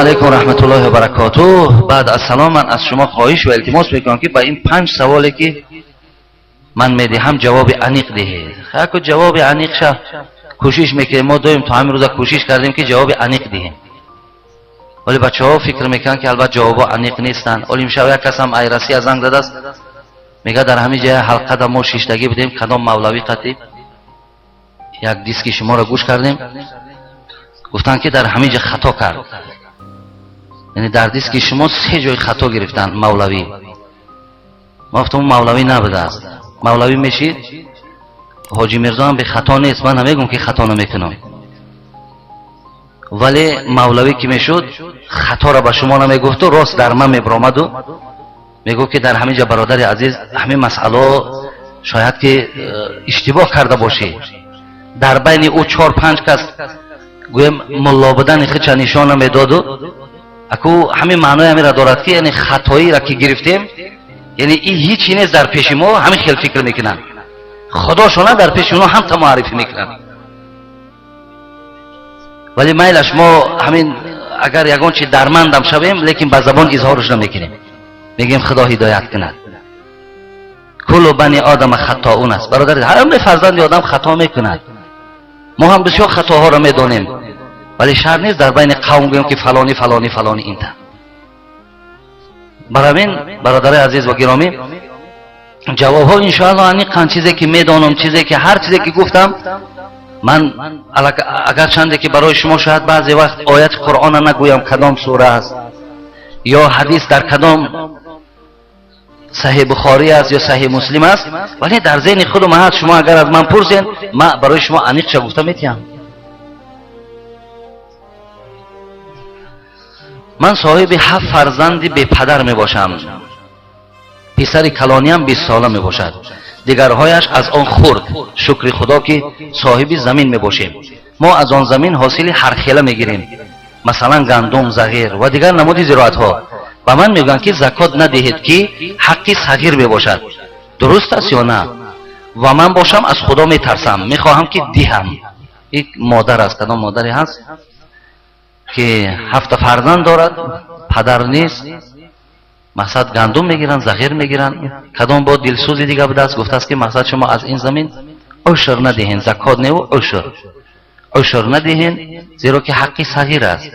Алайкум раҳматуллоҳи ва баракотуҳ. Баъд аз салом ман аз шумо хоҳиш ва илтимос мекунам, ки ба ин панҷ саволе, ки ман медиҳам, ҷавоби аниқ диҳед. Хаку ҷавоби аниқ ша кӯшиш мекунем. Мо доим то ҳамин рӯза кӯшиш кардем, ки ҷавоби аниқ диҳем, вале бачаҳо фикр мекунанд, ки албатта ҷавобҳо аниқ нестанд. Оли имшаб як касам ай Россия занг задааст, мега, дар ҳамин ҷоя ҳалқада мо шиштагӣ будем, кадом мавлавӣ қатӣ як диски шуморо гӯш кардем, гуфтанд, ки дар ҳамин ҷа хато кард, яъне дар диски шумо се ҷои хато гирифтанд мавлавӣ. Ма гуфтам, мавлавӣ набудааст, мавлавӣ мешид. Ҳоҷи Мирзоам бехато нест, ман намегӯм, ки хато намекунам, вале мавлавӣ ки мешуд, хаторо ба шумо намегуфту рост дар ман мебиромаду мегуфт, ки дар ҳамин ҷа, бародари азиз, ҳамин масъало шояд ки иштибоҳ карда бошӣ. Дар байни ӯ чор панҷ кас гӯем мулло будани хича нишона медоду аку ҳамин маънои ҳаминро дорад, ки яъне хатоиро ки гирифтем, яъне ин ҳичи нест дар пеши мо. Ҳамин хел фикр мекунанд, худошона дар пеши онҳо ҳамта муаррифӣ мекунанд. Вале майлаш, мо ҳамин агар ягон чи дармандам шавем, лекин ба забон изҳорш намекунем, мегӯем, худо ҳидоят кунад. Куллу бани одама хаттоун аст, бародари, ҳама фарзанди одам хато мекунад. Мо ҳам бисёр хатоҳоро медонем, вале шарт нест дар байни қавм гӯем, ки фалонӣ, фалонӣ, фалонӣ инта. Барамин, бародари азиз ва гиромӣ, ҷавобҳо иншоалло аниқан, чизе ки медонам, чизе ки ҳар чизе ки гуфтам ман, агарчанде ки барои шумо шояд баъзе вақт ояти Қуръона нагӯям, кадом сура аст ё ҳадис дар кадом Саҳеҳ Бухорӣ аст ё Саҳеҳ Муслим аст, вале дар зеҳни худум ҳаст. Шумо агар аз ман пурсен, ман барои шумо аниқша гуфта метиҳам. Ман соҳиби ҳафт фарзанди бепадар мебошам. Писари калониам 20 сола мебошад, дигарҳояш аз он хурд. Шукри Худо, ки соҳиби замин мебошем. Мо аз он замин ҳосили ҳархела мегирем, масалан гандум, зағир ва дигар намуди зироатҳо. Ба ман мегӯянд, ки закот надиҳед, ки ҳаққи сағир мебошад. Дуруст аст ё на? Ва ман бошам, аз Худо метарсам, мехоҳам, ки диҳам. Ик модар аст, кадом модаре ҳаст, ки ҳафта фарзанд дорад, падар нест, мақсад гандум мегиранд, зағир мегиранд. Кадом бо дилсӯзи дига будааст, гуфтааст, ки мақсад шумо аз ин замин ушр надиҳен, закот неву ушр, ушр надиҳен, зеро ки ҳаққи сағир аст.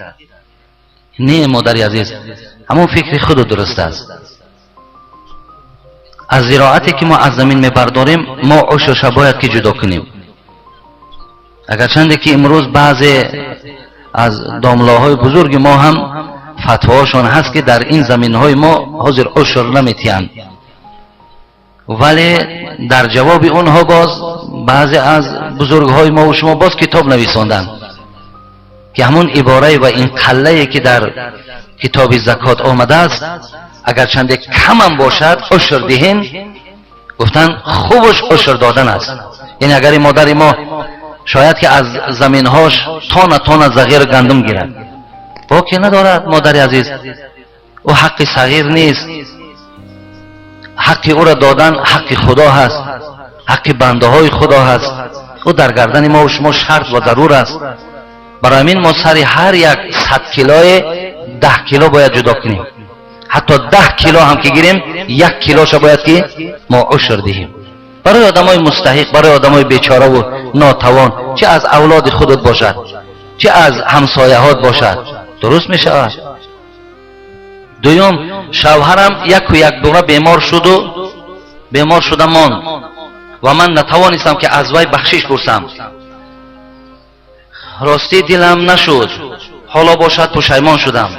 Не, модари азиз, ҳамон фикри худу дуруст аст. Аз зироате ки мо аз замин мебардорем, мо ушрша бояд ки ҷудо кунем. Агарчанде ки имрӯз баъзе аз домлоҳои бузурги мо ҳам фатвоҳошон ҳаст, ки дар ин заминҳои мо ҳозир ушр наметиҳанд, вале дар ҷавоби онҳо боз баъзе аз бузургҳои мо шумо боз китоб нависонданд, ки ҳамон иборае ва ин қаллае, ки дар китоби закот омадааст, агарчанде камам бошад, ушр диҳем, гуфтанд, хубаш ушр додан аст. Яъне агар ин модари мо шояд ки аз заминҳош тона тона зағиру гандум гирад, боке надорад, модари азиз, ӯ ҳаққи сағир нест. Ҳаққи ӯро додан ҳаққи Худо ҳаст, ҳаққи бандаҳои Худо ҳаст, ӯ дар гардани мо шумо шарт ва зарур аст. Барои ҳамин мо сари ҳар як 100 килое 10 кило бояд ҷудо кунем. Ҳатто 10 кило ҳам ки гирем, як килоша бояд ки мо ушр диҳем барои одамои мустаҳиқ, барои одамои бечораву нотавон, чи аз авлоди худат бошад, чи аз ҳамсояҳот бошад, дуруст мешавад. Дуюм, шавҳарам яку якбора бемор шуду бемор шуда монд ва ман натавонистам, ки аз вай бахшиш пурсам. Ростӣ, дилам нашуд. Ҳоло бошад, пушаймон шудам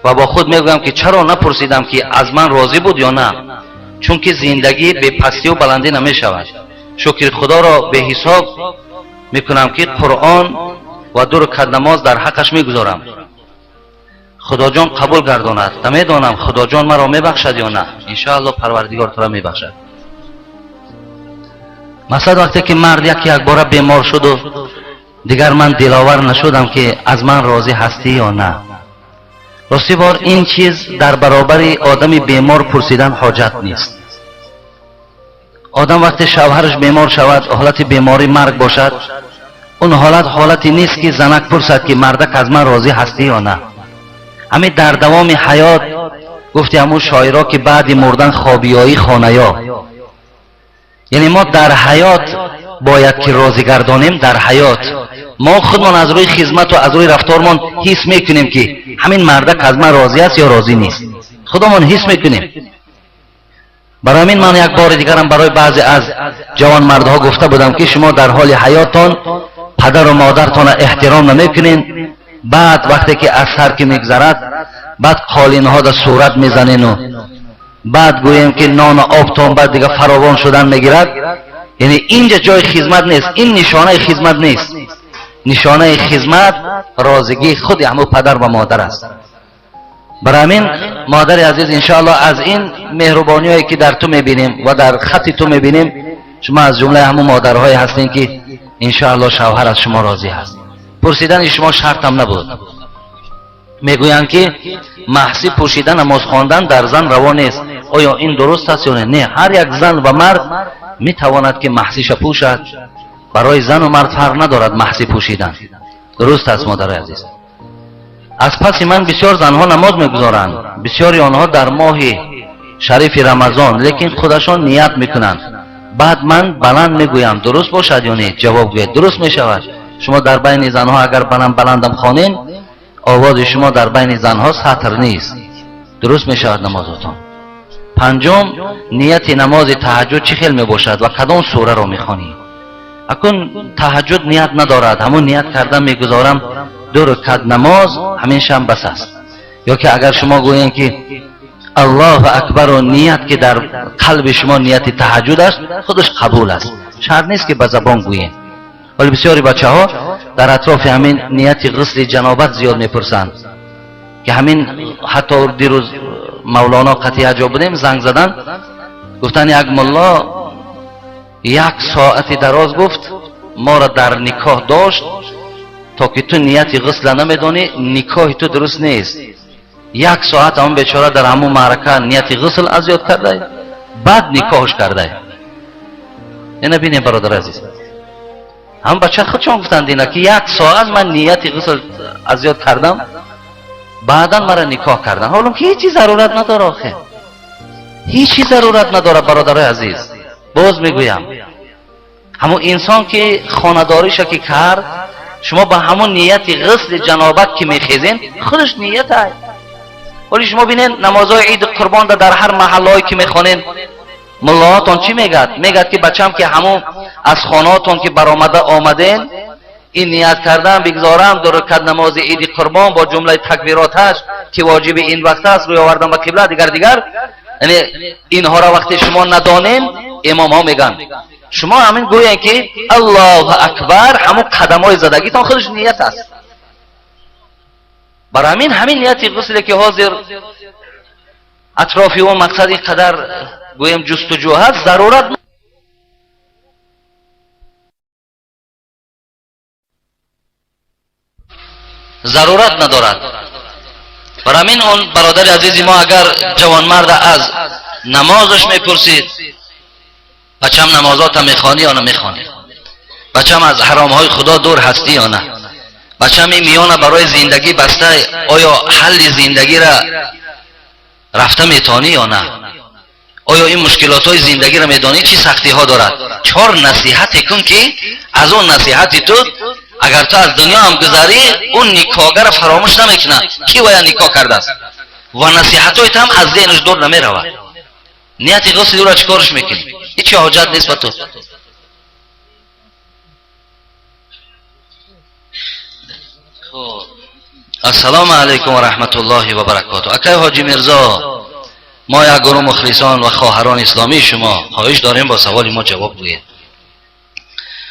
ва бо худ мегӯям, ки чаро напурсидам, ки аз ман розӣ буд ё на, чунки зиндагӣ бепастию баландӣ намешавад. Шукри Худоро беҳисоб мекунам, ки Қуръон ва ду рукат намоз дар ҳаққаш мегузорам. Худоҷон қабул гардонад. Намедонам, Худоҷон маро мебахшад ё на. Иншоалло, Парвардигор туро мебахшад. Масалан, вақте ки мард яке якбора бемор шуду дигар ман диловар нашудам, ки аз ман розӣ ҳастӣ ё на. Ростӣ бор, ин чиз дар баробари одами бемор пурсидан ҳоҷат нест. Одам вақте шавҳараш бемор шавад, ҳолати беморӣ марг бошад, он ҳолат ҳолате нест, ки занак пурсад, ки мардак, аз ман розӣ ҳастӣ ё на. Ҳамин дар давоми ҳаёт гуфти ҳамун шоиро ки баъди мурдан хобиёӣ хонаё, яъне мо дар ҳаёт бояд ки розӣ гардонем. Дар ҳаёт мо худмон аз рӯи хизмату аз рӯи рафтормон ҳис мекунем, ки ҳамин мардак аз ман розӣ аст ё розӣ нест, худамон ҳис мекунем. Барои ҳамин ман як бори дигарам барои баъзе аз ҷавонмардҳо гуфта будам, ки шумо дар ҳоли ҳаёттон падару модартонро эҳтиром намекунед, баъд вақте ки аз сар ки мегзарад, баъд қолинҳода сурат мезанену баъд гӯем ки нону обтон баъд дига фаровон шудан мегирад. Яъне инҷа ҷои хизмат нест, ин нишонаи хизмат нест. Нишонаи хизмат розигии худи ҳамун падар ва модар аст. Барои ҳамин, модари азиз, иншоаллоҳ, аз ин меҳрубониҳое ки дар ту мебинем ва дар хати ту мебинем, шумо аз ҷумлаи ҳамун модарҳое ҳастем, ки иншоаллоҳ шавҳар аз шумо розӣ ҳаст. Пурсидани шумо шартам набуд. Мегӯянд, ки маҳсӣ пӯшида намоз хондан дар зан раво нест, оё ин дуруст аст ё не? Не, ҳар як зан ва мард метавонад, ки маҳсиша пӯшад. Барои зану мард фарқ надорад маҳсӣ пӯшидан. Дуруст аст, модари азиз. Аз паси ман бисёр занҳо намоз мегузоранд, бисёри онҳо дар моҳи шарифи Рамазон, лекин худашон ният мекунанд, баъд ман баланд мегӯям, дуруст бошад ё не? Ҷавоб гӯяд. Дуруст мешавад. Шумо дар байни занҳо агар баланд баландам хонен, овози шумо дар байни занҳо сатр нест, дуруст мешавад намозотон. Панҷум, нияти намози таҳаҷҷуд чӣ хел мебошад ва кадом сураро мехонӣ? Акун таҳаҷҷуд ният надорад, ҳамун ният карда мегузорам ду рукат намоз, ҳамин шам бас аст. Ё ки агар шумо гӯем, ки Аллоҳу акбару ният, ки дар қалби шумо нияти таҳаҷҷуд аст, худаш қабул аст, шарт нест, ки ба забон гӯем. Вале бисёри бачаҳо дар атрофи ҳамин нияти ғусли ҷанобат зиёд мепурсанд, ки ҳамин ҳатто дирӯз Мавлоно қатъия ҷо будем, занг задан, гуфтан, як мулло як соати дароз гуфт, моро дар никоҳ дошт, то ки ту нияти ғусла намедонӣ, никоҳи ту дуруст нест. Як соат ҳамон бечора дар ҳамун маърака нияти ғусл аз ёд кардай, баъд никоҳш кардай. Ина бинем, бародари азиз, ҳам бача худшон гуфтанд ина, ки як соат ман нияти ғусл аз ёд кардам, баъдан мара никоҳ кардан. Ҳоло ки ҳечи зарурат надора, охе, ҳечи зарурат надора. Бародарои азиз, боз мегӯям, ҳамун инсон ки хонадориша ки кард, шумо ба ҳамун нияти ғусли ҷанобат ки мехезен, худаш ният ай. Вале шумо бинед, намозҳои иди қурбонда дар ҳар маҳаллаҳое ки мехонен, муллоҳотон чӣ мегӯяд? Мегӯяд, ки бачам, ки ҳамун аз хонаотон ки баромада омаден, ин ният кардан бигзорам ду рукат намози иди қурбон бо ҷумлаи такбироташ, ки воҷиби ин вақт аст, рӯй овардан ба қибла, дигар дигар. Яъне инҳоро вақте шумо надонем, имомҳо мегӯянд, шумо ҳамин гӯянд, ки Аллоҳу акбар, ҳамун қадамҳои задагитон худаш ният аст. Барои ҳамин, ҳамин нияти ғусле, ки ҳозир атрофи он мақсад ин қадар гӯем ҷустуҷӯ ҳаст, зарурат надорад. Барои ҳамин он бародари азизи мо агар ҷавонмарда аз намозаш мепурсид: бачам, намозота мехонӣ ё намехонӣ? Бачам, аз ҳаромҳои Худо дур ҳастӣ ё на? Бачам, ин миёна барои зиндагӣ баста, оё ҳалли зиндагира рафта метавонӣ ё на? Оё ин мушкилотҳои зиндагиро медонӣ, чӣ сахтиҳо дорад? Чор насиҳате кун, ки аз он насиҳати ту агар ту аз дунё ҳам гузарӣ, он никоҳгара фаромӯш намекунад, ки вая никоҳ кардааст, ва насиҳатҳои ту ҳам аз зеҳнаш дур намеравад. Нияти ғусли ӯро чӣ корш мекунӣ? Ҳечи ҳоҷат нест ба ту. Ассалому алайкум ва раҳматуллоҳи ва баракоту. Акай Ҳоҷи Мирзо, мо як гурӯҳ мухлисон ва хоҳарони исломии шумо хоҳиш дорем, бо саволи мо ҷавоб гӯед.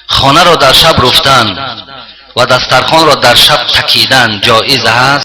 Хонаро дар шаб руфтан ва дастархонро дар шаб такидан ҷоиз аст?